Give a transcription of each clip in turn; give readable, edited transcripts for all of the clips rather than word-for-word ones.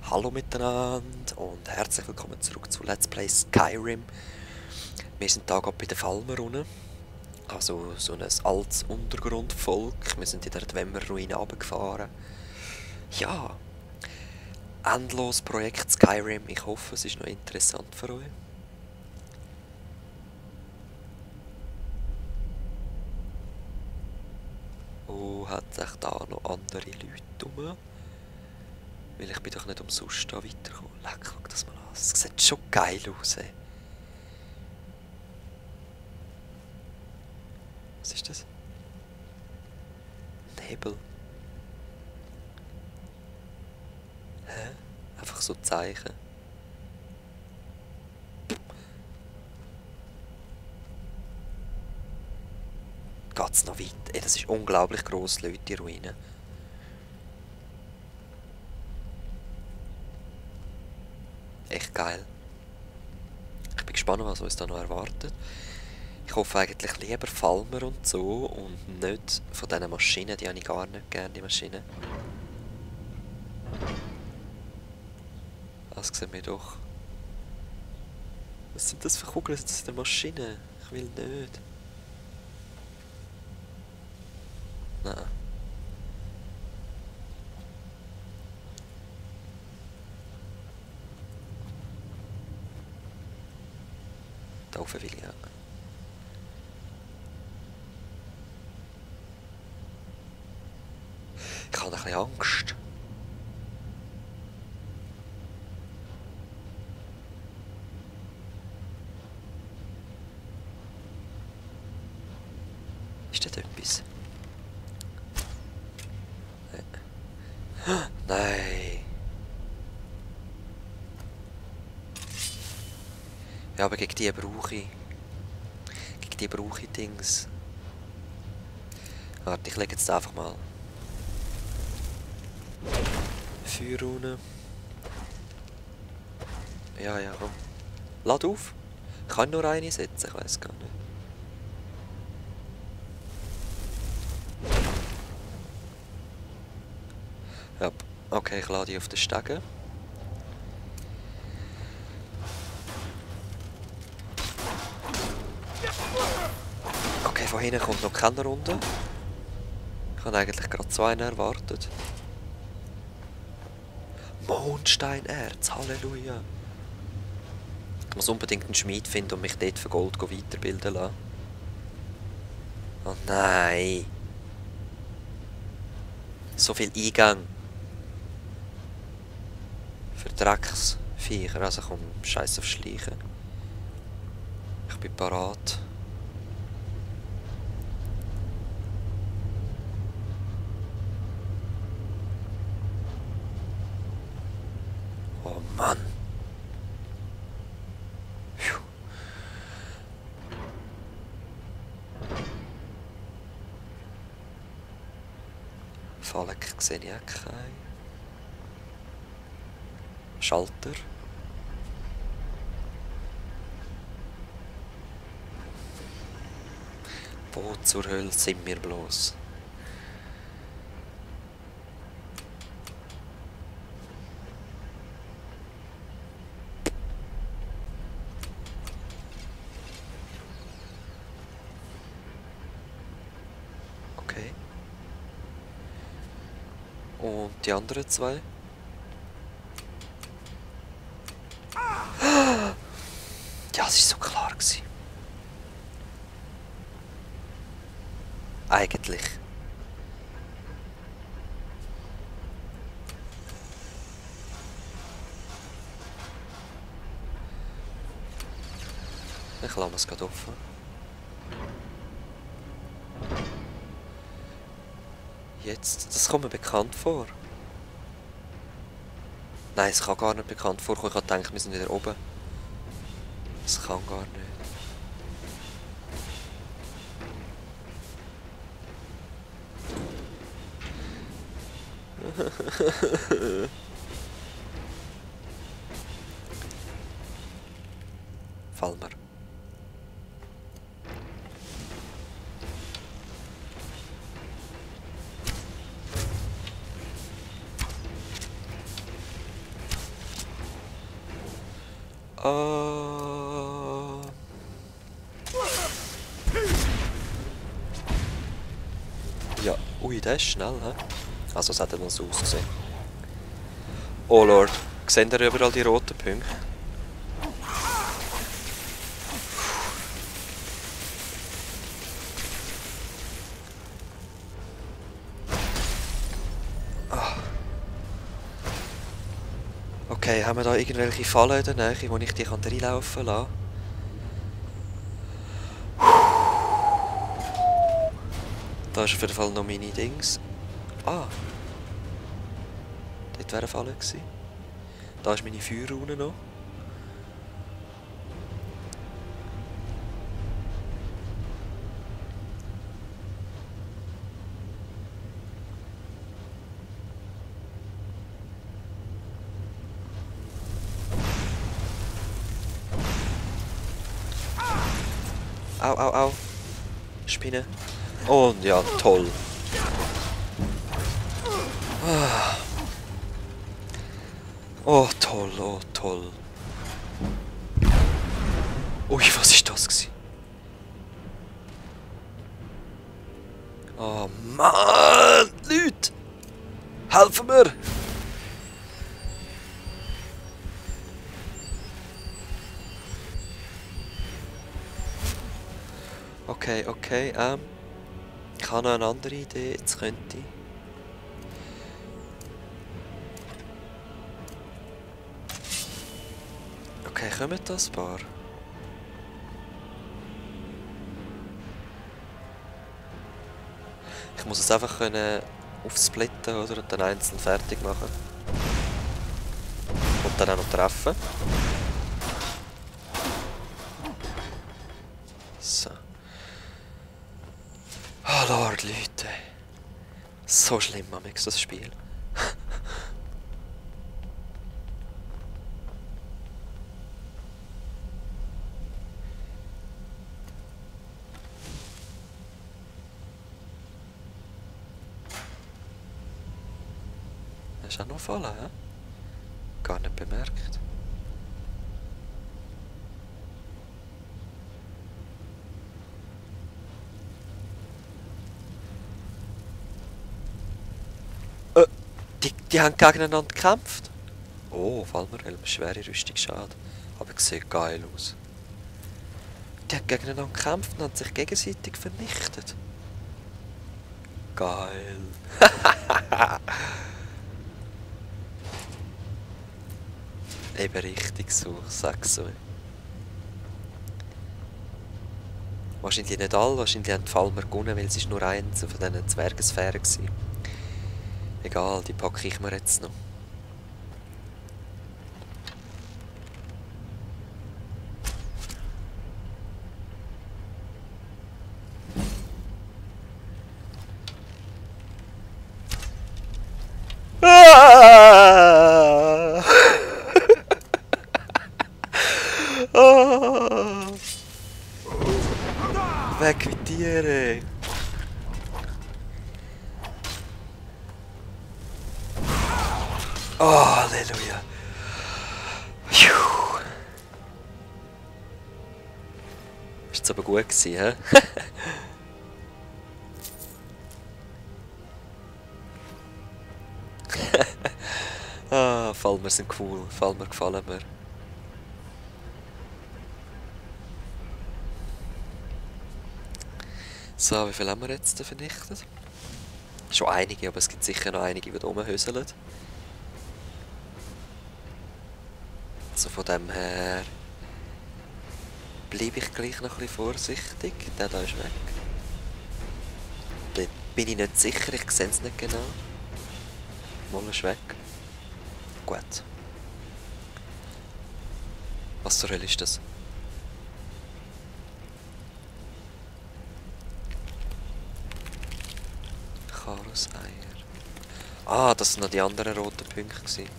Hallo miteinander und herzlich willkommen zurück zu Let's Play Skyrim. Wir sind hier gerade bei den Falmer unten. Also so ein altes Untergrundvolk. Wir sind in der Dwemer-Ruine runtergefahren. Ja, endlos Projekt Skyrim. Ich hoffe, es ist noch interessant für euch. Oh, hat sich da noch andere Leute rum? Weil ich bin doch nicht umsonst da weitergekommen. Leck, schau das mal an. Es sieht schon geil aus, ey. Was ist das? Ein Hebel. Hä? Einfach so Zeichen. Geht's noch weit? Ey, das ist unglaublich gross, Leute, die Ruine. Echt geil. Ich bin gespannt, was uns da noch erwartet. Ich hoffe eigentlich lieber Falmer und so und nicht von diesen Maschinen, die habe ich gar nicht gerne, die Maschinen. Das sehen wir doch. Was sind das für Kugeln? Das sind Maschinen. Ich will nicht. Nein. Da oben will ich auch. Ich habe ein bisschen Angst. Ist das etwas? Nein. Ja, aber gegen die brauche ich. Gegen die brauche ich Dings. Warte, ich lege jetzt einfach mal Feuerrune. Ja, ja, komm. Lad auf. Ich kann nur eine setzen, ich weiß gar nicht. Ja, okay, ich lade die auf den Stegen. Okay, von hinten kommt noch keine Runde. Ich habe eigentlich gerade zwei erwartet. Mondsteinerz, Halleluja. Ich muss unbedingt einen Schmied finden und mich dort für Gold weiterbilden lassen. Oh nein. So viel Eingang. Für Drecksviecher. Also komm, scheiß auf Schleichen. Ich bin parat. Oh Mann. Puh. Falk sehe ich auch keinen. Schalter. Wo zur Hölle sind wir bloß? Okay. Und die anderen zwei? Ja, es war so klar gewesen. Eigentlich. Ich lasse es gerade offen. Jetzt, das kommt mir bekannt vor. Nein, es kann gar nicht bekannt vorkommen. Ich habe gedacht, wir sind wieder oben. Das kann gar nicht. Falmer. Ja, ui, der ist schnell, hä? Also, es hat mal so ausgesehen. Oh Lord, seht ihr überall die roten Punkte? Okay, haben wir da irgendwelche Fallen in der Nähe, wo ich die reinlaufen kann? Da ist auf jeden Fall noch meine Dings. Ah! Dort wäre eine Falle gewesen. Da ist meine Feuerrune noch. Au, au, au. Spinne. Und ja, toll. Ah. Oh, toll, oh, toll. Ui, was ist das gewesen? Oh Mann! Leute! Helfen mir! Okay, okay, ich habe noch eine andere Idee, jetzt könnte ich... Okay, kommen das paar? Ich muss es einfach können aufsplitten, oder? Und dann einzeln fertig machen. Und dann auch noch treffen. So. Oh Lord, Leute. So schlimm, Amix, das Spiel. Hast du auch noch Fallen, hä? Gar nicht bemerkt. Die haben gegeneinander gekämpft. Oh, Falmerhelm, schwere Rüstung, schade. Aber sieht geil aus. Die haben gegeneinander gekämpft und haben sich gegenseitig vernichtet. Geil. Eben richtig so, ich sag's so. Wahrscheinlich nicht alle, wahrscheinlich haben die Falmer gewonnen, weil es ist nur eins von diesen Zwergensphären war. Egal, die packe ich mir jetzt noch. Ah! Ah! Weg mit dir! Oh, Halleluja! Puh. Ist jetzt aber gut gewesen, hä? Ah, Falmer sind cool. Falmer gefallen mir. So, wie viel haben wir jetzt vernichtet? Schon einige, aber es gibt sicher noch einige, die rumhöseln. Also von dem her bleibe ich gleich noch ein bisschen vorsichtig. Der da ist weg. Dort bin ich nicht sicher, ich sehe es nicht genau. Mal ist weg. Gut. Was zur Hölle ist das? Karuseier. Ah, das sind noch die anderen roten Punkte gewesen.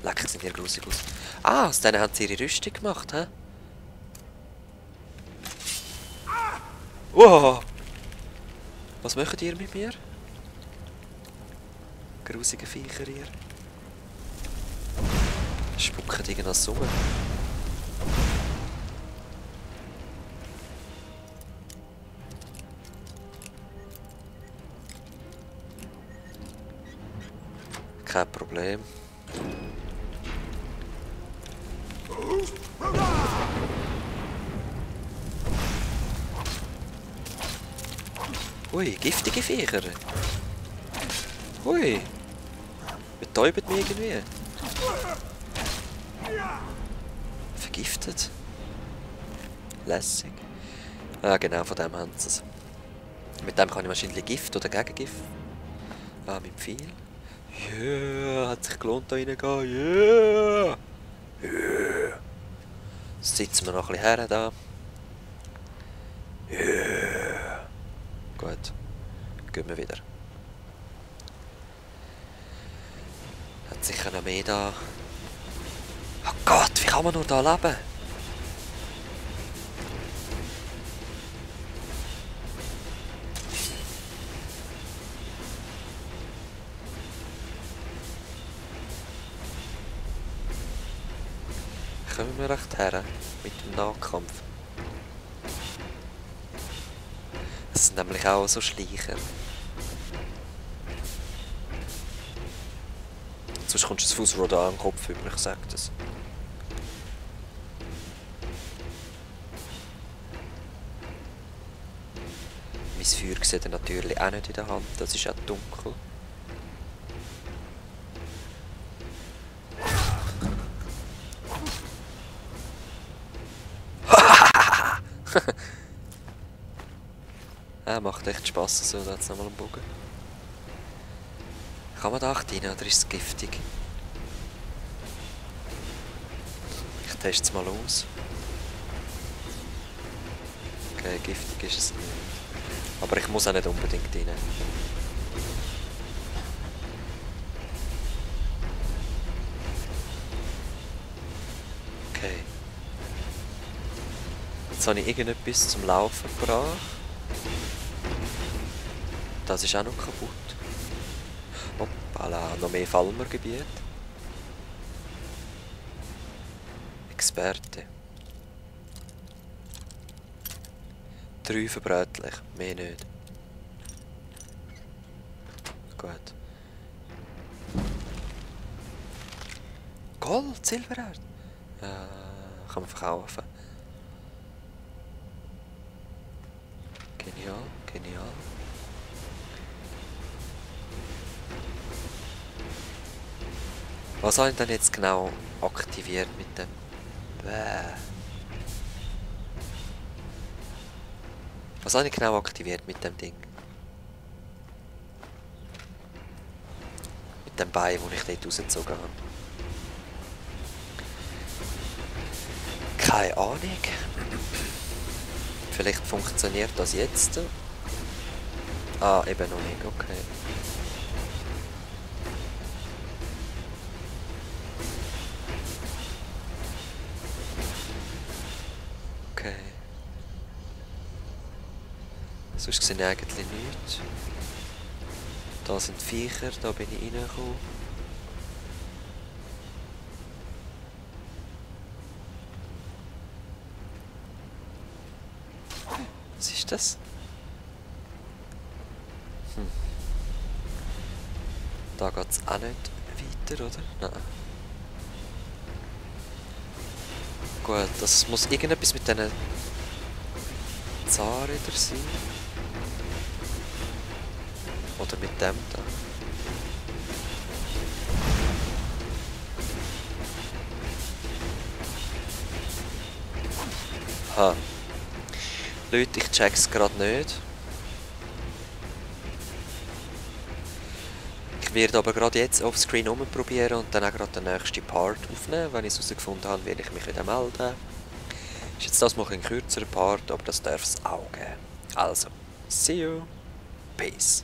Leck, sind die grusig aus. Ah, aus denen haben sie ihre Rüstung gemacht, hä? Wow! Was macht ihr mit mir? Grusige Viecher hier. Spucken irgendwas rum. Kein Problem. Ui, giftige Viecher. Ui. Betäubt mich irgendwie. Vergiftet. Lässig. Ah, genau, von dem haben sie es. Mit dem kann ich wahrscheinlich Gift oder Gegengift. Ah, mit Pfeil. Yeah, hat sich gelohnt, da reingehen. Yeah! Yeah! Jetzt sitzen wir noch ein bisschen her da. Yeah! Gut. Gehen wir wieder. Hat sicher noch mehr da. Oh Gott, wie kann man nur da leben? Kommen wir recht her mit dem Nahkampf. Es sind nämlich auch so Schleicher. Sonst kommst du das Fußrohr an den Kopf über, ich sag das. Mein Feuer sieht er natürlich auch nicht in der Hand, das ist auch dunkel. Macht echt Spass, so, da hat es nochmal einen Bogen. Kann man da rein oder ist es giftig? Ich teste es mal aus. Okay, giftig ist es nicht. Aber ich muss auch nicht unbedingt rein. Okay. Jetzt habe ich irgendetwas zum Laufen gebracht. Das ist auch noch kaputt. Hoppala, noch mehr Falmergebiet. Experte. 3 verbrötlich, mehr nicht. Gut. Gold, Silbererz. Kann man verkaufen. Genial, genial. Was habe ich denn jetzt genau aktiviert mit dem? Was habe ich genau aktiviert mit dem Ding? Mit dem Bein, das ich dort rausgezogen habe. Keine Ahnung. Vielleicht funktioniert das jetzt. Ah, eben noch nicht, okay. Okay. Sonst sehe ich eigentlich nichts. Da sind die Viecher, da bin ich reingekommen. Was ist das? Da geht es auch nicht weiter, oder? Nein. Gut, das muss irgendetwas mit diesen Zahnrädern sein. Oder mit dem da. Ha. Leute, ich check's gerade nicht. Ich werde aber gerade jetzt offscreen rumprobieren und dann auch gerade den nächsten Part aufnehmen. Wenn ich es herausgefunden habe, werde ich mich wieder melden. Ist jetzt das mal ein kürzerer Part, aber das darf es auch geben. Also, see you. Peace.